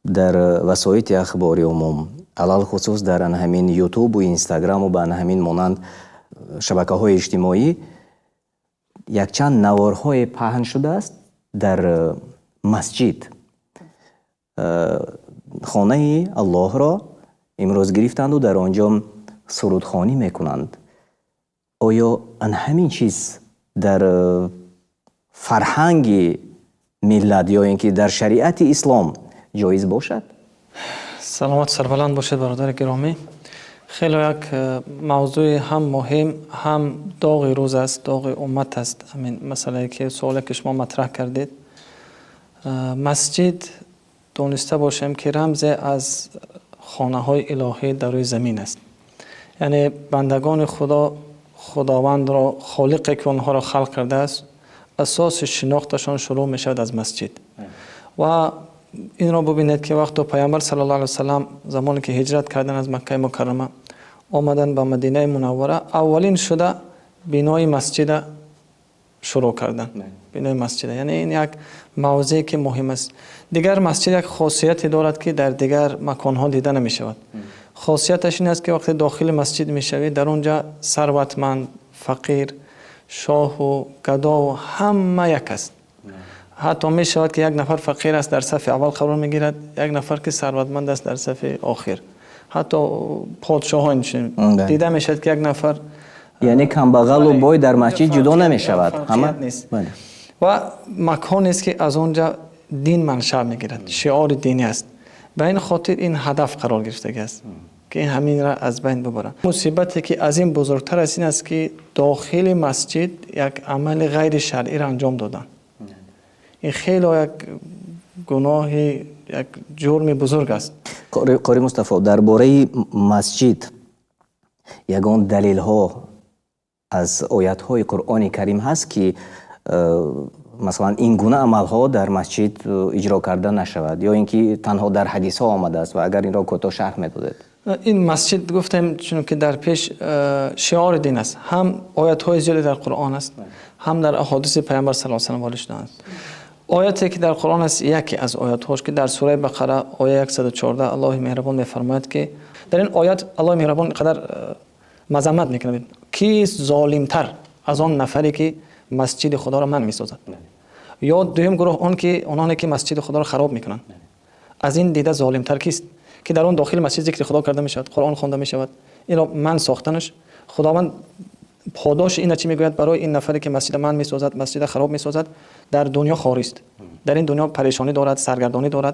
Дар васоити ахбори умум, алалхусус дар ҳамин Ютубу Инстаграму ба ҳамин монанд шабакаҳои иҷтимоӣ якчанд наворҳое паҳн шудааст. Дар масҷид, хонаи Аллоҳро имрӯз гирифтанду дар он ҷо сурудхонӣ мекунанд. Оё ан ҳамин чиз дар фарҳанги миллат ё ин ки дар шариати ислом ҷоиз бошад? Саломат, сарбаланд бошед, бародари гиромӣ. Хеле як мавзӯи ҳам муҳим, ҳам доғи рӯз аст, доғи уммат аст ҳамин масъалае ки, суоле ки шумо матраҳ кардед. Масҷид, дониста бошем, ки рамзе аз хонаҳои илоҳӣ дар рӯи замин аст, яъне бандагони Худо Худовандро, Холиқе ки онҳоро халқ кардааст, асоси шинохташон шурӯъ мешавад аз масҷид. Ва инро бубинед, ки вақто Паёмбар саллаллоҳу алайҳи васаллам, замоне ки ҳиҷрат кардан аз Маккаи Мукаррама, омадан ба Мадинаи Мунаввара, аввалин шуда бинои масҷида шурӯъ кардан, бинои масҷида. Яъне ин як мавзее ки муҳим аст. Дигар масҷид як хосияте дорад, ки дар дигар маконҳо дида намешавад. Хосияташ ин аст, ки вақте дохили масҷид мешавӣ, дар он ҷо сарватманд, фақир, шоҳу гадову ҳама як аст. Ҳатто мешавад, ки як нафар фақир аст, дар сафи аввал қарор мегирад, як нафар ки сарватманд аст, дар сафи охир. Ҳатто подшоҳон инчунин дида мешавад, ки як нафар Яъне камбағалу бой дар масҷид ҷудо намешавад, ҳама нест. Ва маконест, ки аз он ҷо дин маншаъ мегирад, шиори динӣ аст. Ба ин хотир ин ҳадаф қарор гирифтагиаст, ки ҳаминро аз байн бибаранд. Мусибате ки аз ин бузургтар аст, ин аст, ки дохили масҷид як амали ғайри шаръиро анҷом доданд. Ин хеле як гуноҳи, як ҷурми бузург аст. Қори Мустафо, дар бораи масҷид ягон далелҳо аз оятҳои Қуръони Карим ҳаст, ки масалан ин гуна амалҳо дар масҷид иҷро карда нашавад, ё ин ки танҳо дар ҳадисҳо омадааст? Ва агар инро кӯтоҳ шарҳ медодед. Ин масҷид, гуфтем, чунки дар пеш, шиори дин аст. Ҳам оятҳои зиёде дар Қуръон аст, ҳам дар аҳодиси Паёмбар саллаллоҳу алайҳи васаллам ворид шудааст. Ояте ки дар Қуръон аст, яке аз оятҳош, ки дар сураи Бақара, оя 114, Аллоҳи меҳрабон мефармояд, ки дар ин оят Аллоҳи меҳрабон қадар мазаммат мекунад: кист золимтар аз он нафаре, ки масҷиди Худоро манъ месозад? Ё дуюм гурӯҳ, он ки ононе ки масҷиди Худоро хароб мекунанд, аз ин дида золимтар кист, ки дар он дохили масҷид зикри Худо карда мешавад, Қуръон хонда мешавад, инро манъ сохтанаш? Худованд подоши ина чӣ мегӯяд? Барои ин нафаре ки масҷида манъ месозад, масҷида хароб месозад, дар дунё хорист, дар ин дунё парешонӣ дорад, саргардонӣ дорад.